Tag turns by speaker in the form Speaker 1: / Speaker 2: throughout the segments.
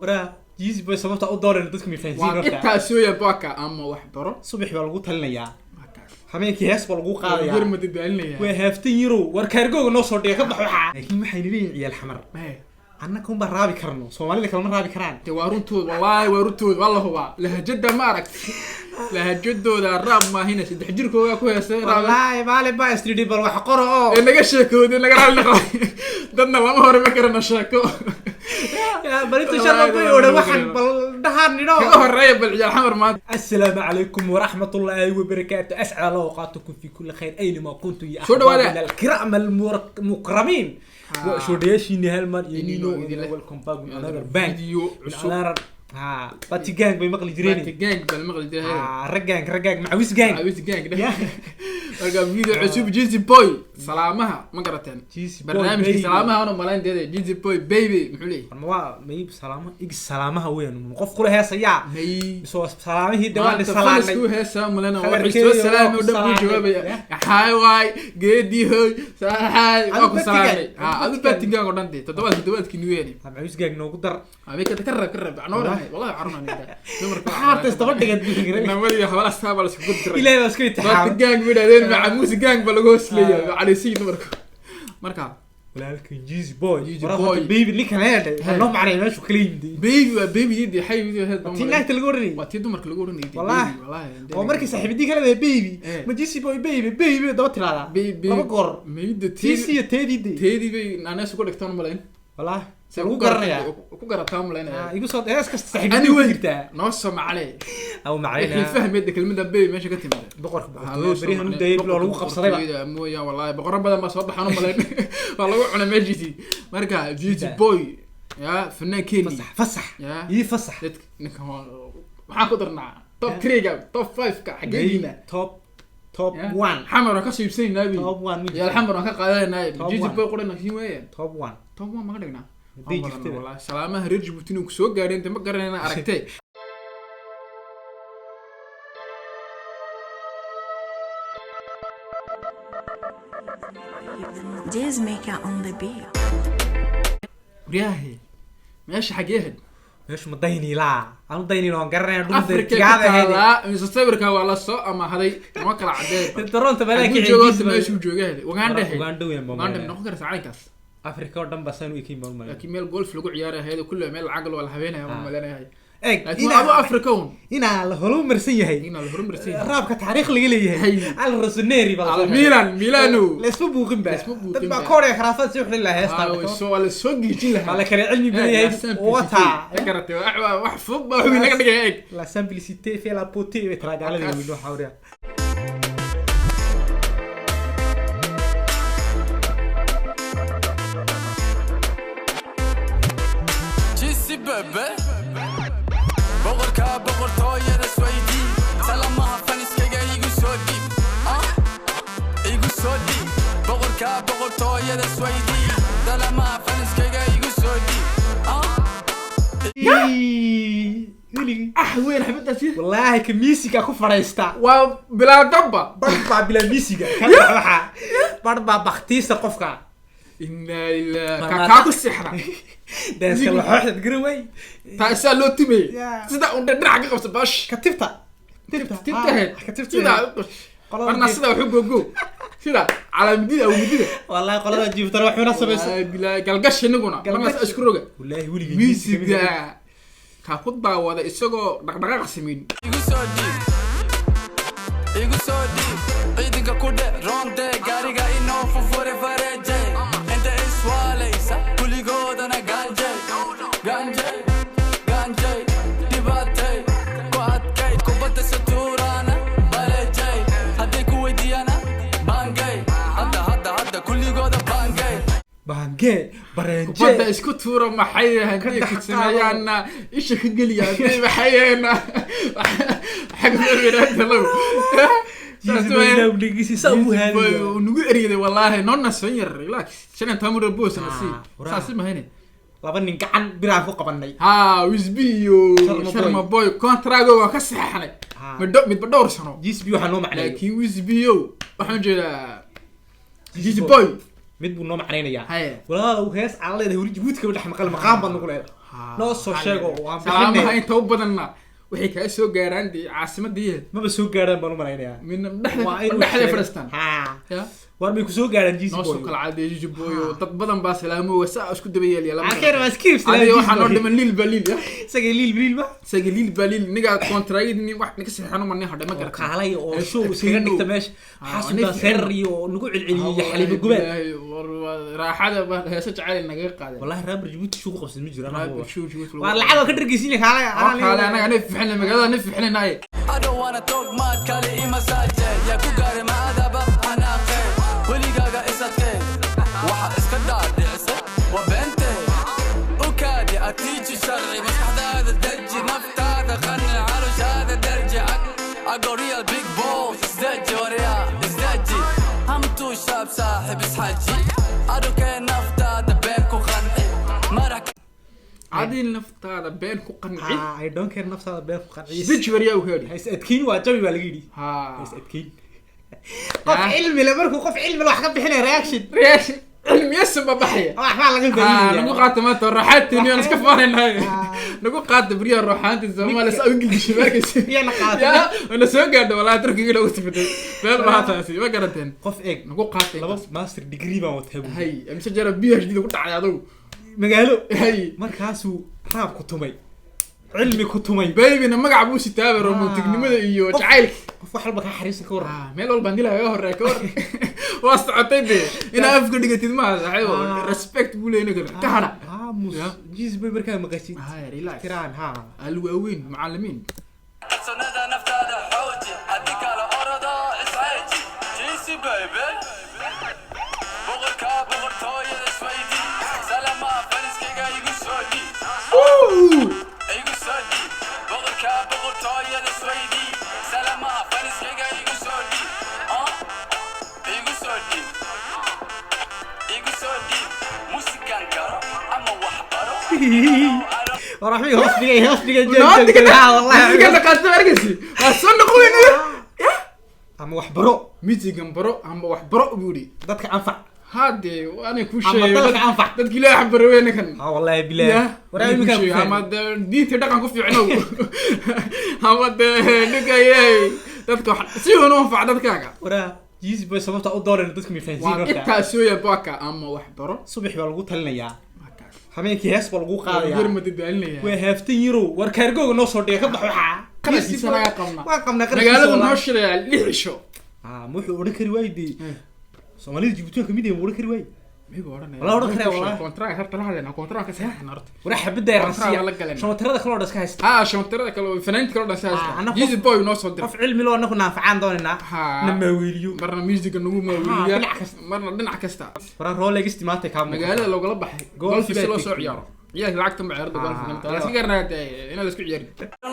Speaker 1: Waraa Yeezy Boy sababta u dooran dadku mi fahansiin
Speaker 2: waa
Speaker 1: horta.
Speaker 2: Intaas weeyaan baaka ama wax baro.
Speaker 1: Subax baa lagu talinayaa.
Speaker 2: Markaas.
Speaker 1: Habeenkii hees baa lagu
Speaker 2: yar
Speaker 1: qaadayaa.
Speaker 2: Madadaalinaya.
Speaker 1: Waa haaftan yarow, war kaargooga noo soo dhiga ka bax waxaa, laakiin waxayna leeyihin ciyaal xamar
Speaker 2: Mae.
Speaker 1: annaka unbaa raabi karno, Soomaalida kalema raabi karaan.
Speaker 2: De waa runtood, wallaahi waa runtood, waa la hubaa lahajada, ma aragt lahajadooda raab maahina saddex jirkoogaa ku heestay raab.
Speaker 1: Wallaahi maalin baa isnidhi bal wax qoro oo
Speaker 2: ee naga sheekooday, naga raalli noqday, dadna lama horima karana sheeko.
Speaker 1: Bal inta sharma bay odhan waxaan bal dhahaan nidho
Speaker 2: kaga horeeya bal ciyaal xamar maanta.
Speaker 1: السلام عليكم ورحمة الله وبركاته، أسعد الله أوقاتكم في كل خير أينما كنتم يا
Speaker 2: شو دواله؟
Speaker 1: أحبابنا الكرام المكرمين. وشودياشيني هالمر
Speaker 2: ينينو
Speaker 1: ينينو welcome back with another bang
Speaker 2: video cusub.
Speaker 1: another ها باتي gang bay maqli
Speaker 2: Baati
Speaker 1: jireen.
Speaker 2: Gang baa la maqli jiray.
Speaker 1: ها rag gang macawis gang.
Speaker 2: Awis gang dheh. Marka video cusub, Jeezy Boy salaamaha ma garateen?
Speaker 1: Jeezy Boy,
Speaker 2: barnaamijkii
Speaker 1: baby.
Speaker 2: Salaamaha ana malayn deede Jeezy Boy baby muxuu leeyahay?
Speaker 1: Ma waa may salaamo ig salaamaha weyn qof kula heesayaa
Speaker 2: May.
Speaker 1: soo salaamihii dhawaan
Speaker 2: maanta
Speaker 1: salaanay.
Speaker 2: falasku heesaa malena waxay
Speaker 1: Khabarkeeda
Speaker 2: soo salaamay
Speaker 1: waa
Speaker 2: oo
Speaker 1: ku
Speaker 2: dhan buu
Speaker 1: salaamay.
Speaker 2: jawaabaya. Haay waay geedii hoy haay waa ku
Speaker 1: Adu
Speaker 2: salaamay.
Speaker 1: batigang.
Speaker 2: Ha adu batigang oo dhan dee toddobaadkii niweeni.
Speaker 1: Macawis gang noogu dar.
Speaker 2: Habeenka ka rab ka rab anoor wallahi caruna dumarka.
Speaker 1: Maxaa horta isdaba dhigad buu yiri?
Speaker 2: Namadii habala saaba la isku diray.
Speaker 1: Ilaahay baa isku
Speaker 2: Baati
Speaker 1: imtixaamay.
Speaker 2: Gang bay dhahdeen, macamuus gang ba lagu hoos leeyahay caleysiin dumarka marka.
Speaker 1: Walaalka Jeezy Boy.
Speaker 2: Jeezy
Speaker 1: Waraa
Speaker 2: Boy.
Speaker 1: horta baby ninkan heedhay waxaa noo macnay meeshu kala yimid.
Speaker 2: Baby waa baby dii xay video head.
Speaker 1: Tii naagta lagu oranayay.
Speaker 2: Waa tii dumarka lagu oranayay.
Speaker 1: Wallahi.
Speaker 2: Baby, wallahi.
Speaker 1: Oo markii saaxiibadii kala leedahay baby.
Speaker 2: Eh.
Speaker 1: Ma Jeezy Boy baby baby daba tiraahdaa.
Speaker 2: Baby.
Speaker 1: Laba goor.
Speaker 2: Mayda.
Speaker 1: Tiisi iyo teedii dee.
Speaker 2: Teedii bay naanays uga dhigtaan malayn.
Speaker 1: Wallahi
Speaker 2: Se
Speaker 1: lagu garanayaa.
Speaker 2: ku garataa malaynaya.
Speaker 1: Ah, igu soo hees kasta saaxiibadii ku
Speaker 2: Anyway,
Speaker 1: jirtaa.
Speaker 2: noo soo maclee.
Speaker 1: Aw
Speaker 2: wixii
Speaker 1: macnayna.
Speaker 2: fahmeed kelmadda baby meesha ka timid.
Speaker 1: Boqorka
Speaker 2: Waxaa loo
Speaker 1: boqortooyada
Speaker 2: soo
Speaker 1: beryahan u
Speaker 2: macnay.
Speaker 1: dayay bilo lagu qabsadayba.
Speaker 2: Boqortooyada mooyaan, wallahi boqorro badan baa soo baxaan u malayn, waa lagu cunay meeshiisii. Marka Jeezy
Speaker 1: Sida.
Speaker 2: Boy ya fanaankeeni.
Speaker 1: Fasax fasax.
Speaker 2: Ya.
Speaker 1: Ii fasax.
Speaker 2: Dadka ninkan waxaan ku darnaa top 3-ga, top 5-ka xaggeediina.
Speaker 1: Top
Speaker 2: Ya.
Speaker 1: 1.
Speaker 2: Xamar waan ka soo iibsanaynaa bi.
Speaker 1: Top 1.
Speaker 2: Yaal xamar waan ka qaadanaynaa.
Speaker 1: Top
Speaker 2: Jeezy
Speaker 1: one.
Speaker 2: Boy qurana siin weeyaan.
Speaker 1: Top 1.
Speaker 2: Top 1 ma ka dhignaa?
Speaker 1: Hadday jirtaba.
Speaker 2: Wallahi salaamaha reer Djibouti inuu kusoo gaadheen de ma garanayna aragtee.
Speaker 3: Maker on the beat.
Speaker 2: Waryaahe meesha xagee ahayd?
Speaker 1: Meeshu ma dayniilaa, anu dayniil waan garanaya dhul
Speaker 2: Afrika ku
Speaker 1: tigaada ahayd.
Speaker 2: taalaa mise sawirka waa la soo amahaday, ma kala cadee.
Speaker 1: Toronto balaa
Speaker 2: xaguu
Speaker 1: kicin.
Speaker 2: joogo horta? Meeshuu jooga ahayd Uganda ahayd.
Speaker 1: Uganda weyn baan
Speaker 2: Uganda
Speaker 1: maleynayaa.
Speaker 2: noqon karaysa calankaas.
Speaker 1: Afrika oo dhan baa saan u ekeyn baan u maleynayaa.
Speaker 2: Laakiin meel golf lagu ciyaari ahayd kulle, meel lacag loo la habeenaya waan
Speaker 1: Ah.
Speaker 2: maleynayaa.
Speaker 1: Eeg
Speaker 2: laakiin waa adu
Speaker 1: inaa
Speaker 2: Afrika un
Speaker 1: inaa la horumarsan yahay.
Speaker 2: Inaa la horumarsan yahay.
Speaker 1: Raabka taariikh laga leeyahay.
Speaker 2: Hay.
Speaker 1: Al Rossoneri baa la
Speaker 2: Al
Speaker 1: soo
Speaker 2: Milan Milano.
Speaker 1: Laysma buuqin ba.
Speaker 2: Laysma buuqin
Speaker 1: dad baa
Speaker 2: ba.
Speaker 1: kooraya khuraafaad sii xulin lahaa heestaa.
Speaker 2: Ah, way soo waa la soo geejin lahaa.
Speaker 1: Waa la kala cilmi badan yahay wataa.
Speaker 2: Ka garatay wax fudud baa wax weyn laga dhigaya eeg.
Speaker 1: La simplicité fait la beauté bay taraa gaalada weyn waxaa wariya.
Speaker 4: Jeezy bebe boqorka boqortooyada isweydii, salamaha faniskaga igu soo dhiib, ah, igu soo dhiib. Boqorka boqortooyada isweydii, salamaha faniskaga igu soo dhiib, ah.
Speaker 1: Weligii
Speaker 2: ah weyn xabadaasi.
Speaker 1: Wallaahi ka miisiga ku fadhiista.
Speaker 2: Waa bilaa dabba.
Speaker 1: Bar baa bilaa miisiga ka waxa bar baa baktiisa qofka.
Speaker 2: Inaa ilaa
Speaker 1: Mar-
Speaker 2: kaa ku seexda.
Speaker 1: Daaska laxooxda garan waay.
Speaker 2: Taa isaa loo timayay.
Speaker 1: Yeah.
Speaker 2: Sida un dhinaca ka qabsa bash.
Speaker 1: Katibta tibta.
Speaker 2: Tibta ahayd.
Speaker 1: Katibta.
Speaker 2: Sida
Speaker 1: Qolada
Speaker 2: marna sida waxu gogo sida calaamidida aw midida.
Speaker 1: Wallaahi qolada jiiftan wax una samayso.
Speaker 2: Wallaahi bilaahi galgash inaguna marna
Speaker 1: Galgash.
Speaker 2: isku roga.
Speaker 1: Wallaahi weligii
Speaker 2: miisiga kaa ku daawada isagoo dhaqdhaqaaq samayn.
Speaker 4: Igu soo dhiib, igu soo dhiib, ciidanka ku dhe roonde gaariga inoo fufure fareje inta iswaalaysa kuligoodana gaanjay gaanjay gaanjay dhibaatay ku adkay kubadda satuuraana balejay hadday ku weydiiyana baangay hadda hadda hadda kuligooda baangay.
Speaker 1: Baange bareenje.
Speaker 2: Kubadda isku tuura maxay hadday
Speaker 1: Ka
Speaker 2: ku
Speaker 1: dhex
Speaker 2: sameeyaanna isha ka geliya hadday maxay xagga wiraanta lagu. Nagu eryaday wallaahi noo nasan yar ilaa 15 muddo boos na sii.
Speaker 1: Ah, waraa.
Speaker 2: Saasi mahayne.
Speaker 1: Laba nin gacan biraan ku qabanay.
Speaker 2: Ha Wisby iyo
Speaker 1: Sharma Boy.
Speaker 2: Sharma Boy contrago waan ka saxeexnay.
Speaker 1: Ah.
Speaker 2: Midho midba dhowr sano.
Speaker 1: GCB waxaa noo macneeyay.
Speaker 2: Laakiin Wisby-ow waxaan jeedaa Jeezy Boy.
Speaker 1: Mid buu noo macnaynayaa.
Speaker 2: Haye.
Speaker 1: Walaalow hees aan leedahay weli Jabuuti kama dhex maqal maqaan baad nagu leedahay. Noo soo sheego, waan
Speaker 2: Salaamaha
Speaker 1: bixinay.
Speaker 2: inta u badanna waxay kaa soo gaaraan dee caasimadii.
Speaker 1: Maba soo gaaraan baan u malaynayaa.
Speaker 2: Midna
Speaker 1: Waa inuu
Speaker 2: dhexda
Speaker 1: sheego.
Speaker 2: fadhiistaan.
Speaker 1: Ha.
Speaker 2: Ya.
Speaker 1: War may kusoo gaaraan Jeezy
Speaker 2: Noo soo
Speaker 1: Boy?
Speaker 2: kala cadeeyo Jeezy Boy oo dad badan baa salaamooga saa isku daba yeelaya lama.
Speaker 1: Arkeen waa skips.
Speaker 2: Adiga waxaa noo dhiman Liil Baliil, ya.
Speaker 1: Isaga Liil Baliil ba.
Speaker 2: Isaga Liil Baliil nigaa kontraagid nin wax ninka saxan uma nin hadhay ma
Speaker 1: Oo
Speaker 2: garata.
Speaker 1: kaalay oo show iskaga dhigta meesha. Xaasubaa serar iyo nagu celceliyay iyo Xaliimo Gubaad.
Speaker 2: Raaxada baa heese jacayl nagaga qaadeen.
Speaker 1: Wallahi reer Djibouti shugu qabsan ma jiro anaa
Speaker 2: Reer
Speaker 1: huwa.
Speaker 2: Djibouti
Speaker 1: Waa lacag oo ka dhargeysiin kaalay anaa.
Speaker 2: Kaale anaga nif bixinay magaalada, nif bixinay.
Speaker 4: I don't wanna talk much, kale i massage. Yaa ku gaaray ma adaba xanaaqe? Weligaaga is adkee, waxa iska dhaadhicisay waa beente. U kaadi atiiji sharci, maskaxdaada deji, naftaada qanci, calooshaada derji. I got real big balls, isdeji waryaa, isdeji. Hamtuu shaab saaxib isxaji. I don't care, naftaada been ku qanci. Marax.
Speaker 2: Adii naftaada been ku qanci.
Speaker 1: Ah, I don't care, naftaada been ku qanciis.
Speaker 2: Deji waryaa u kaadi.
Speaker 1: Ha is adkeyn, waa jabi baa laga yidhi.
Speaker 2: Ha.
Speaker 1: Ha is adkeyn. Qof cilmi leh markuu qof cilmi leh wax ka bixinaya reaction.
Speaker 2: Reaction cilmiyasan baa baxaya.
Speaker 1: Waxbaa laga
Speaker 2: Ha
Speaker 1: faa'iidaya.
Speaker 2: nagu qaata maanta raaxaadteeni aan iska faanaynahay. Nagu qaata beryaha ruuxaantii Soomaaliya saa u gilgishay markaysi.
Speaker 1: Yaa na qaata.
Speaker 2: Ya wana soo gaadho walaa Turkiga lagu tifiday beel baa taasi ma garanteen.
Speaker 1: Qof eeg.
Speaker 2: Nagu qaata.
Speaker 1: Laba master degree baan wataa buuri.
Speaker 2: Hay mise jara PhD ku dhacday adugu.
Speaker 1: Magaalo.
Speaker 2: Hay.
Speaker 1: Markaasuu raab ku tumay, cilmi ku tumay.
Speaker 2: Babyna magac buu sitaaba romantignimada iyo jacaylka.
Speaker 1: Qof wax walba kaa xariisan ka waran.
Speaker 2: Ah, meel walbaan dilaa kaga horeeya ka hor waa socotay dee inaa afka dhigatid maaha saaxiibo. Respect buu leeyahay kale ka hadha.
Speaker 1: Aamus.
Speaker 2: Ya.
Speaker 1: Jeezy Boy markaa maqashid.
Speaker 2: Hay, relax.
Speaker 1: Tiraan ha.
Speaker 2: Alwaaweyn macallimiin.
Speaker 4: Kalsoonida naftaada xooji, haddii kale orado isceeji. Jeezy baby, boqorka boqortooyada isweydii. Salama faniskayga igu soo dhiib, igu soo dhiib. Boqorka boqortooyada isweydii. Salama faniskayga igu soo dhiib. Ah, igu soo dhiib, igu soo dhiib. Musigan garo ama wax baro.
Speaker 1: War waxbay hoos dhigay, hoos dhigay.
Speaker 2: Naadiga.
Speaker 1: Ha, wallahi.
Speaker 2: Musigan dhaqaasta arkaysi waa soo noqonayna.
Speaker 1: Ama wax baro.
Speaker 2: Musigan baro ama wax baro buu yidhi.
Speaker 1: Dadka anfac.
Speaker 2: Haddee waanay kuu
Speaker 1: Ama
Speaker 2: sheegay
Speaker 1: dalka anfac.
Speaker 2: Dadki ilaahay wax baraweyna kan.
Speaker 1: Ha, wallahi bilaah.
Speaker 2: Ya
Speaker 1: Waraa iminkaa ku
Speaker 2: ama
Speaker 1: fahmay.
Speaker 2: dee diinta dhaqan ku fiicnow ama dee ninka ilaahay dadka wax si uun u anfac dadkaaga.
Speaker 1: Waraa Jeezy Boy sababta u dooran dadku ma fahansiin
Speaker 2: Waa
Speaker 1: horta.
Speaker 2: intaas weeyaan baaka ama wax baro.
Speaker 1: Subax baa lagu talinayaa.
Speaker 2: Markaas.
Speaker 1: Habeenkii hees baa lagu qaadayaa.
Speaker 2: Yar madadaalinaya.
Speaker 1: Waa haaftan yarow, war kaargooga noo soo dhigay, ka bax waxaa.
Speaker 2: Qarashiisa naga qabnaa.
Speaker 1: Waan qabnaa qarashiisa
Speaker 2: Magaalada
Speaker 1: wallahi.
Speaker 2: noo shiraya 6 cisho.
Speaker 1: Ah, ma wuxuu odhan kari waayey dee Soomaalida Jibuuti kamid yahay, ma odhan kari waayey?
Speaker 2: Miyuu odhanaya?
Speaker 1: Walaa odhan karaya, walaa.
Speaker 2: Contract horta la hadlayna, contract ka saxiixna horta.
Speaker 1: Waraa xabadda yar
Speaker 2: Contract
Speaker 1: rasiya
Speaker 2: la galeen.
Speaker 1: Shamatarada kaloo dhan iska haysta.
Speaker 2: Ah, shantirada kale oo fanaaniinta kale oo dhan
Speaker 1: Ah,
Speaker 2: saas.
Speaker 1: anna
Speaker 2: Jeezy Boy noo soo diray.
Speaker 1: Qof cilmi loo anaku naanfacaan doonaynaa.
Speaker 2: Ha.
Speaker 1: Na maaweeliyo.
Speaker 2: Marna musiga nagu maaweeliya.
Speaker 1: Dhinac kasta.
Speaker 2: Marna dhinac kasta.
Speaker 1: Waraa Rolex maanta kaa muuqata.
Speaker 2: Magaalada loogala baxay.
Speaker 1: Golf
Speaker 2: Golf si
Speaker 1: baa
Speaker 2: loo soo
Speaker 1: tagtay.
Speaker 2: ciyaaro. Ciyaarka lacagta ma ciyaarada golf
Speaker 1: Ah,
Speaker 2: inta la iska garanaya dee inaad isku ciyaarin.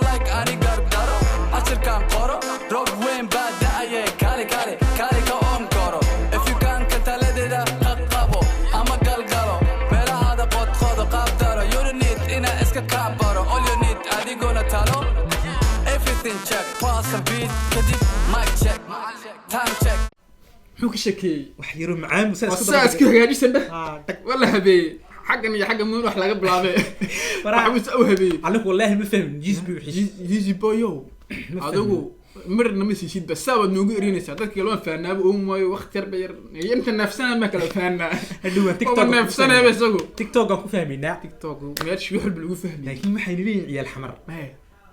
Speaker 4: Like ani gardaro, cashirkaan qoro. Roob weyn baa da'aye, kaali kaali kaali ka oon koro. If you can ka taladeeda qaqabo ama galgalo, meelahaada qodqodo qaab daro. You don't need inaa iska kaa baro, all you need adiguna talo. Everything check, pause and beat kadib mic check, time check.
Speaker 2: Muxuu ka sheekeeyey?
Speaker 1: Wax yaro macaan buu saa
Speaker 2: Waa
Speaker 1: isku
Speaker 2: saa isku hagaajisan dheh.
Speaker 1: Ah, dhag.
Speaker 2: Waa la habeeyey xaggan iyo xaggan muun wax laga bilaabay.
Speaker 1: Waraa-
Speaker 2: Wax buu saa u habeeyey.
Speaker 1: Anigu wallaahi ma fahmin Jeezy Boy wixiisa.
Speaker 2: Jeezy Boy-ow, adigu marna ma siisid ba saa baad noogu erinaysaa dadka loo faanaaba oon waayo waqti yar ba yar iyo inta neefsanaya ma kala faanaa.
Speaker 1: Hadhow waan
Speaker 2: TikTok
Speaker 1: TikTok
Speaker 2: neefsanaya isagu.
Speaker 1: TikTok aan ku fahmaynaa.
Speaker 2: TikTok meesha wax walba lagu fahmay.
Speaker 1: Laakiin waxayna leeyihiin ciyaal xamar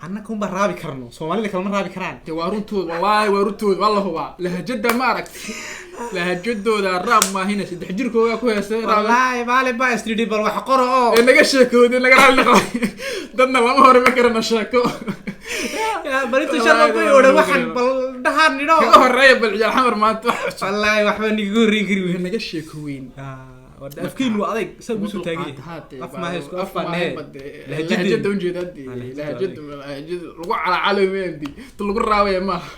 Speaker 1: annaka unbaa raabi karno, Soomaalida kalema raabi karaan.
Speaker 2: Dee waa runtood, wallaahi waa runtood, waa la hubaa lahajada ma aragt lahajadooda raab maahina 3 jirkooga ku heesay raab.
Speaker 1: Wallaahi maalin baa isnidhi bal wax qoro oo
Speaker 2: Ee naga sheekooday naga raalli noqday dadna lama horima karana sheeko.
Speaker 1: Yaa, bal intuu sharma bay odhan waxaan bal dhahaan nidho.
Speaker 2: Kaga horeeya bal ciyaal xamar maanta wax cusub.
Speaker 1: Wallaahi waxba nigaga horreyn kari
Speaker 2: Way
Speaker 1: weyn.
Speaker 2: naga sheeko weyn.
Speaker 1: Afkiinu waa adayg saa ugu soo taagan yahay. Af maaha isku af baa nehe.
Speaker 2: Lahajada ujeedaadi.
Speaker 1: Ah, lahajada.
Speaker 2: Lahajada lahajada lagu calacalayo mendi ta lagu raawaya maaha.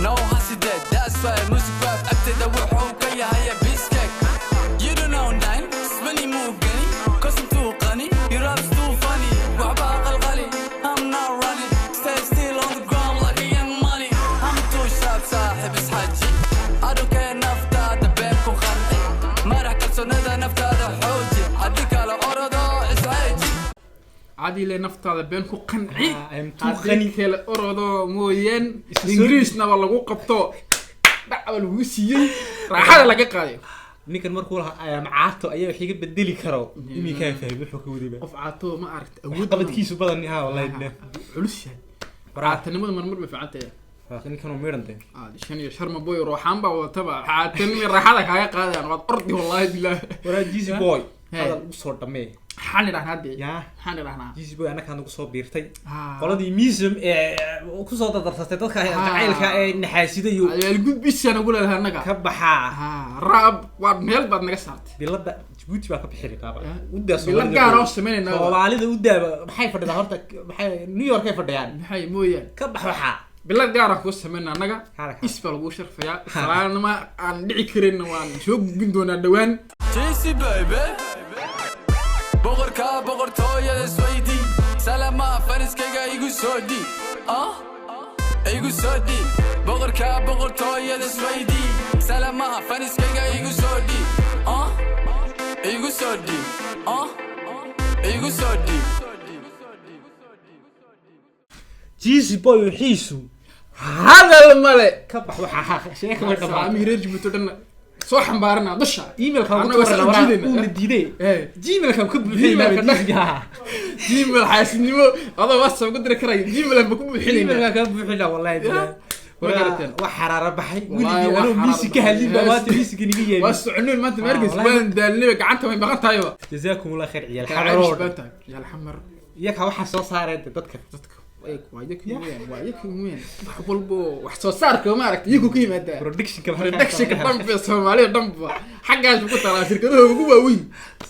Speaker 4: No hasideed, that's why music rap agteeda wuxuu ka yahay piece cake. You don't know nine, ismani muu gani, cause I'm too qani, your rap's too funny. Waxbaa qalqali, I'm not running, stay still on the ground like a young money. I'm too sharp, saaxib isxaji. I don't care, naftaada been ku qanci. Marax kalsoonida naftaada xooji, haddii kale orado isceeji.
Speaker 2: Adile naftaada been ku qanci.
Speaker 1: Ah, I'm too
Speaker 2: Haddii
Speaker 1: qani.
Speaker 2: kale orodo mooyeen
Speaker 1: Isu soo
Speaker 2: Ingiriisna waa lagu qabto, dhac baa lagu siiyey, raaxada laga qaaday.
Speaker 1: Ninkan markuu lahaa ayaam caato ayaa wax iga bedeli karo, iminkaan fahmay wuxuu ka wadayba.
Speaker 2: Qof caato ma aragta awood
Speaker 1: Qabadkiisu badan ha, wallahi billah.
Speaker 2: Culus yahay caatanimada, marmar bay fiican tahay.
Speaker 1: Ninkan uu miidhan tahay.
Speaker 2: Shan iyo Sharma Boy ruuxaan baa wadataba, caatanima raaxada kaaga qaadayaan, waad ordi wallahi billah.
Speaker 1: Waraa Jeazy Boy.
Speaker 2: Hey.
Speaker 1: Hadal ugu soo dhamee.
Speaker 2: Maxaan idhahnaa dee?
Speaker 1: Yaa.
Speaker 2: Maxaan idhahnaa?
Speaker 1: Jeazy Boy annagaa nagu soo biirtay.
Speaker 2: Ah.
Speaker 1: Qoladii Mism ee kusoo dardarsatay dadka jacaylka ee naxaasida iyo
Speaker 2: Abaalgudbisaan ugu leedahay annaga.
Speaker 1: Ka baxaa.
Speaker 2: Raab waa meel baad naga saartay.
Speaker 1: Bilada Jabuuti baa ka bixi riqaaba.
Speaker 2: Yeah.
Speaker 1: Udaa
Speaker 2: Bilad
Speaker 1: Soomaalida.
Speaker 2: gaar oo sameynaynaa.
Speaker 1: Soomaalida udaaba maxay fadhidaa horta? Maxay New York ay fadhiyaan?
Speaker 2: Maxay mooyaan?
Speaker 1: Ka bax waxaa.
Speaker 2: Bilad gaar aan kuu sameynaa annaga.
Speaker 1: Kaala, kaala.
Speaker 2: Is baa lagu sharfayaa, salaanama aan dhici karin waan soo gudbin doonaa dhowaan.
Speaker 4: Jeazy baby, boqorka boqortooyada isweydii, salama faniskayga igu soo dhiib, ah igu soo dhiib. Boqorka boqortooyada isweydii, salamaha faniskayga igu soo dhiib, ah igu soo dhiib, ah igu soo dhiib.
Speaker 1: Jeazy Boy wixiisu
Speaker 2: Hadal male.
Speaker 1: Ka bax waxaa, sheeka way dhamaatay.
Speaker 2: Salaamihii reer Jabuuti oo dhan soo xambaarana dusha.
Speaker 1: Emailka ugu
Speaker 2: Annaga
Speaker 1: tuurana
Speaker 2: soo
Speaker 1: waraa
Speaker 2: jiidayna.
Speaker 1: uuna diiday.
Speaker 2: Eh.
Speaker 1: Gmailka ka buuxinayna.
Speaker 2: Gmailka dhan. Gmail xaasidnimo adoo WhatsApp ku diri karaya Gmail aan ba ku buuxinayna.
Speaker 1: Gmailka ka buuxinaa wallahi billah.
Speaker 2: Ma garateen?
Speaker 1: Wax xaraara baxay.
Speaker 2: Wallahi
Speaker 1: Weligii
Speaker 2: wax
Speaker 1: anuu
Speaker 2: xaraara
Speaker 1: miisi ka hadlin baa
Speaker 2: baxay.
Speaker 1: maanta miisiga niga
Speaker 2: Waa
Speaker 1: yeelin.
Speaker 2: soconoon maanta, ma arkaysa?
Speaker 1: Wallahi.
Speaker 2: Waan daalnay, gacanta way maqan tahay ba.
Speaker 1: Jazaakum Allah khair ciyaal
Speaker 2: Xamar
Speaker 1: xamarood.
Speaker 2: Ciyaal xamar.
Speaker 1: Iyaga waxaa soo saareen dadka.
Speaker 2: Dadka waa iyaga mooyaan, waa iyaga mooyaan, wax walbo wax soo saarka ma aragta iyagu ka yimaadaa.
Speaker 1: Productionka.
Speaker 2: Productionka dhanba Soomaalida dhanba xaggaas buu ku talaa, shirkadaha ugu waaweyn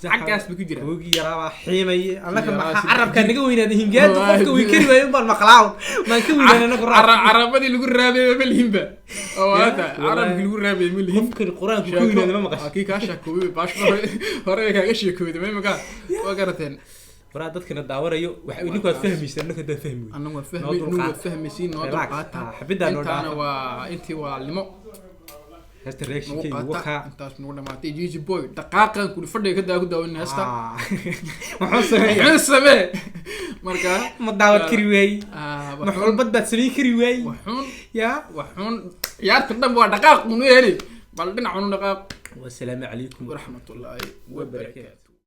Speaker 2: xaggaas buu ku jiraa.
Speaker 1: Woogii yaraabaa xiimay annaka.
Speaker 2: Yaraa
Speaker 1: Maxaa
Speaker 2: si-
Speaker 1: carabka naga weynaaday? Hingaada
Speaker 2: Wallahi.
Speaker 1: qofka way kari waayeen baan maqlaaw maan ka weynaanay anagu raab.
Speaker 2: Carabadii lagu raabay ma lihinba oo waata
Speaker 1: Yeah,
Speaker 2: carabkii lagu raabay ma lihin.
Speaker 1: Qofkani qur-aanku ka weynaada ma maqashay?
Speaker 2: Kii kaa sheekoobay baash hore hore kaaga sheekooday ma imika waa garateen.
Speaker 1: Waraa dadkana daawanayo waxa idinku aad fahmaysa, annaka haddaan fahmi weyn.
Speaker 2: Annagu waa
Speaker 1: Noo
Speaker 2: fahmay
Speaker 1: dulqaata.
Speaker 2: nugu waad fahmaysiin, noo
Speaker 1: Relax.
Speaker 2: dulqaata.
Speaker 1: Ah, xabiddaa noo
Speaker 2: Intaana
Speaker 1: dhaafa.
Speaker 2: waa intii waa limo
Speaker 1: Heesta
Speaker 2: nagu
Speaker 1: reactionkayga
Speaker 2: qaata.
Speaker 1: wakaa.
Speaker 2: Intaas nagu dhamaatay. Jeazy Boy dhaqaaqan kuli fadhiga ka daa ku daawanay heesta.
Speaker 1: Ah. Muxuu sameeyaa?
Speaker 2: Muxuu samee marka?
Speaker 1: Ma daawad kari waay.
Speaker 2: Ah,
Speaker 1: Ma xulbad baad samayn kari waay.
Speaker 2: Waxuun
Speaker 1: yaa
Speaker 2: waxuun ciyaarta dhan waa dhaqaaq unu heli bal dhinac unu dhaqaaq.
Speaker 1: Wasalaamu calaykum
Speaker 2: waraxmatullaahi
Speaker 1: wabarakaatu.
Speaker 2: wabarakaatu.